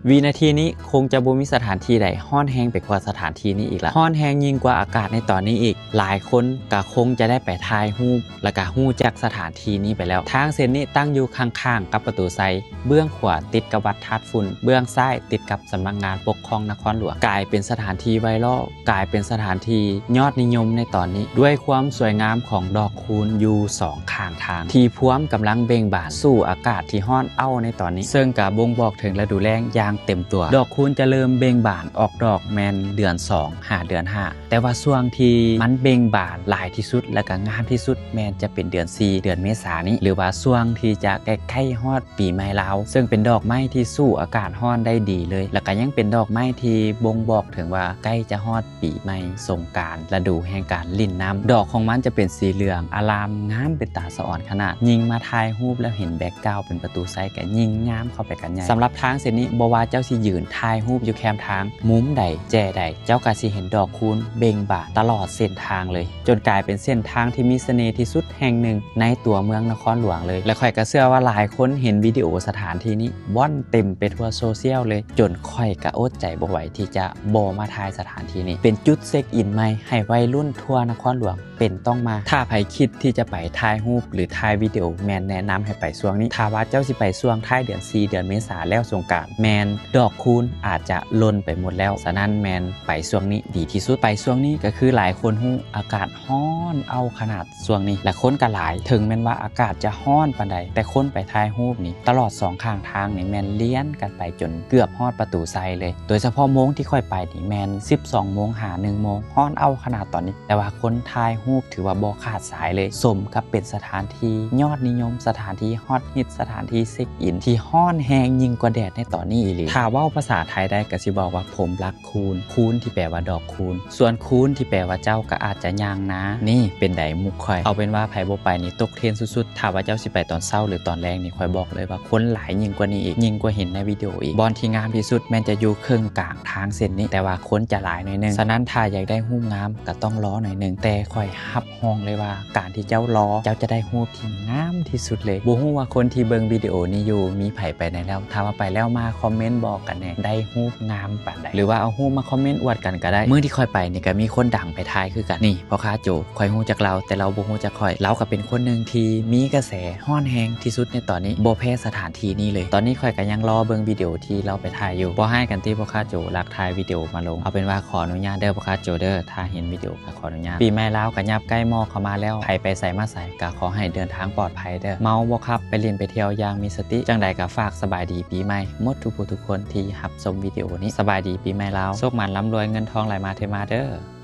ວິນາທີນີ້ຄົງຈະບໍ່ມີສະຖານທີ່ໃດຮ້ອນແຮງໄປກວ່າສະຖານທີ່ນີ້ອີກລະ. ຮ້ອນແຮງຍິ່ງກວ່າອາກາດໃນຕອນນີ້ອີກ. ຫຼາຍຄົນກໍຄົງຈະໄດ້ໄປຖ່າຍຮູບ ແລ້ວກໍຮູ້ຈັກສະຖານທີ່ນີ້ໄປແລ້ວ. ທາງເສັ້ນນີ້ຕັ້ງຢູ່ຂ້າງໆກັບປະຕູໄຊ, ເບື້ອງຂວາຕິດກັບວັດທາດຝຸ່ນ, ເບື້ອງຊ້າຍຕິດກັບສຳນັກງານປົກຄອງນະຄອນຫຼວງ. ກາຍເປັນສະຖານທີ່ໄວຣັລ, ກາຍເປັນສະຖານທີ່ຍອດນິຍົມໃນຕອນນີ້ ດ້ວຍຄວາມສວຍງາມຂອງດອກຄູນຢູ່ສອງຂ້າງທາງ ທີ່ພວມກຳລັງເບັ່ງບານສູ່ອາກາດທີ່ຮ້ອນເອົ້າໃນຕອນນີ້ ເຊິ່ງກະບົ່ງບອກເຖິງລະດູແລ້ງຢ່າງເຕັມຕົວ. ດອກຄູນຈະເລີ່ມເບັ່ງບານອອກດອກແມ່ນເດືອນສອງຫາເດືອນຫ້າ ແຕ່ວ່າຊ່ວງທີ່ມັນເບັ່ງບານຫຼາຍທີ່ສຸດ ແລະກະງາມທີ່ສຸດແມ່ນຈະເປັນເດືອນສີ່ ເດືອນເມສານີ້ ຫຼືວ່າຊ່ວງທີ່ຈະໃກ້ໆຮອດ ປີໃໝ່ລາວ ເຊິ່ງເປັນດອກໄມ້ທີ່ສູ້ອາກາດຮ້ອນໄດ້ດີເລີຍ ແລ້ວກະຍັງເປັນດອກໄມ້ທີ່ບົ່ງບອກເຖິງວ່າໃກ້ຈະຮອດປີໃໝ່ສົງການ ລະດູແຫ່ງການຫຼິ້ນນ້ຳ. ດອກຂອງມັນຈະເປັນສີເຫຼືອງອາລາມ ງາມເປັນຕາສະອອນຂະໜາດ. ຍິ່ງມາຖ່າຍຮູບແລ້ວເຫັນແບັກກຣາວເປັນປະຕູໄຊກະຍິ່ງງາມເຂົ້າໄປກັນໃຫຍ່. ສຳລັບທາງເສັ້ນນີ້ ບໍ່ວ່າເຈົ້າຊິຢືນຖ່າຍຮູບຢູ່ແຄມທາງ ມຸມໃດ ແຈໃດ ເຈົ້າກະຊິເຫັນດອກຄູນເບັ່ງບານຕະຫຼອດເສັ້ນທາງເລີຍ ຈົນກາຍເປັນເສັ້ນທາງທີ່ມີສະເໜ່ທີ່ສຸດແຫ່ງໜຶ່ງໃນຕົວເມືອງນະຄອນຫຼວງເລີຍ. ແລະຂ້ອຍກະເຊື່ອວ່າຫຼາຍຄົນເຫັນວິດີໂອສະຖານທີ່ນີ້ວ່ອນເຕັມໄປທົ່ວໂຊຊຽວເລີຍ ຈົນຂ້ອຍກະອົດໃຈບໍ່ໄຫວທີ່ຈະບໍ່ມາຖ່າຍສະຖານທີ່ນີ້. ເປັນຈຸດເຊັກອິນໃໝ່ໃຫ້ໄວລຸ້ນທົ່ວນະຄອນຫຼວງເປັນຕ້ອງມາ. ຖ້າໃຜຄິດທີ່ຈະໄປຖ່າຍຮູບ ຫຼື ຖ່າຍວິດີໂອ ແມ່ນແນະນຳໃຫ້ໄປຊ່ວງນີ້. ຖ້າວ່າເຈົ້າຊິໄປຊ່ວງທ້າຍເດືອນສີ່ ເດືອນເມສາແລ້ວສົງການ ແມ່ນດອກຄູນອາດຈະຫຼົ່ນໄປໝົດແລ້ວ. ສະນັ້ນແມ່ນ ໄປຊ່ວງນີ້ດີທີ່ສຸດ. ໄປຊ່ວງນີ້ກະຄືຫຼາຍຄົນຮູ້ ອາກາດຮ້ອນເອົ້າຂະໜາດຊ່ວງນີ້ ແລະຄົນກະຫຼາຍ. ເຖິງແມ່ນວ່າອາກາດຈະຮ້ອນປານໃດ ແຕ່ຄົນໄປຖ່າຍຮູບນີ້ ຕະຫຼອດສອງຂ້າງທາງນີ້ແມ່ນລຽນກັນໄປຈົນເກືອບຮອດປະຕູໄຊເລີຍ. ໂດຍສະເພາະໂມງທີ່ຂ້ອຍໄປນີ້ແມ່ນສິບສອງໂມງຫາໜຶ່ງໂມງ ຮ້ອນເອົ້າຂະໜາດຕອນນີ້ ແຕ່ວ່າຄົນຖ່າຍຮູບຖືວ່າບໍ່ຂາດສາຍເລີຍ. ສົມກັບເປັນສະຖານທີ່ຍອດນິຍົມ, ສະຖານທີ່ຮອດຮິດ, ສະຖານທີ່ເຊັກອິນທີ່ຮ້ອນແຮງຍິ່ງກວ່າແດດໃນຕອນນີ້ອີ່ຫຼີ. ຖ້າເວົ້າພາສາໄທໄດ້ກະຊິບອກວ່າ ຜົມລັກ ຄູນ ຄູນທີ່ແປວ່າດອກຄູນ ສ່ວນຄູນທີ່ແປວ່າເຈົ້າກະອາດຈະຍ່າງນາ. ນີ້ເປັນໃດມຸກຂ້ອຍ? ເອົາເປັນວ່າໃຜບໍ່ໄປນີ້ຕົກເທຣນສຸດໆ. ຖ້າວ່າເຈົ້າຊິໄປຕອນເຊົ້າ ຫຼື ຕອນແລງນີ້ ຂ້ອຍບອກເລີຍວ່າຄົນຫຼາຍຍິ່ງກວ່ານີ້ອີກ ຍິ່ງກວ່າເຫັນໃນວິດີໂອອີກ. ບ່ອນທີ່ງາມທີ່ສຸດແມ່ນຈະຢູ່ເຄິ່ງກາງທາງເສັ້ນນີ້ ແຕ່ວ່າຄົນຈະຫຼາຍໜ້ອຍໜຶ່ງ. ສະນັ້ນ ຖ້າຢາກໄດ້ຮູບງາມກະຕ້ອງລໍໜ້ອຍໜຶ່ງ ແຕ່ຂ້ອຍຮັບຮອງເລີຍວ່າ ການທີ່ເຈົ້າລໍ ເຈົ້າຈະໄດ້ຮູບທີ່ງາມທີ່ສຸດເລີຍ. ບໍ່ຮູ້ວ່າຄົນທີ່ເບິ່ງວິດີໂອນີ້ຢູ່ ມີໃຜໄປແດ່ແລ້ວ? ຖ້າວ່າໄປແລ້ວມາຄອມເມັນບອກກັນແດ່ ໄດ້ຮູບງາມປານໃດ ຫຼືວ່າເອົາຮູບມາຄອມເມັນອວດກັນກະໄດ້. ມື້ທີ່ຂ້ອຍໄປນີ້ກະມີຄົນດັງໄປຖ່າຍຄືກັນ. ນີ້ ພໍ່ຄ້າໂຈ ຂ້ອຍຮູ້ຈັກລາວ ແຕ່ລາວບໍ່ຮູ້ຈັກຂ້ອຍ. ລາວກະເປັນຄົນໜຶ່ງທີ່ມີກະແສຮ້ອນແຮງທີ່ສຸດໃນຕອນນີ້ ບໍ່ແພ້ສະຖານທີ່ນີ້ເລີຍ. ຕອນນີ້ຂ້ອຍກະຍັງລໍເບິ່ງວິດີໂອທີ່ລາວໄປຖ່າຍຢູ່. ບໍ່ຮ້າຍກັນຕິ ພໍ່ຄ້າໂຈ ລັກຖ່າຍວິດີໂອມາລົງ. ເອົາເປັນວ່າຂໍອະນຸຍາດເດີ ພໍ່ຄ້າໂຈເດີ ຖ້າເຫັນວິດີໂອ ຂໍອະນຸຍາດ. ປີໃໝ່ລາວກະຫຍັບໃກ້ໝໍ້ເຂົ້າມາແລ້ວ ໃຜໄປໃສມາໃສກະຂໍໃຫ້ເດີນທາງປອດໄພເດີ. ເມົາບໍ່ຂັບ ໄປຫຼິ້ນໄປທ່ຽວຢ່າງມີສະຕິ. ຈັ່ງໃດກະຝາກສະບາຍດີປີໃໝ່ໝົດທຸກຜູ້ທຸກຄົນທີ່ຮັບຊົມວິດີໂອນີ້. ສະບາຍດີປີໃໝ່ລາວ ໂຊກໝານລ່ຳລວຍ ເງິນທອງໄຫຼມາເທມາເດີ.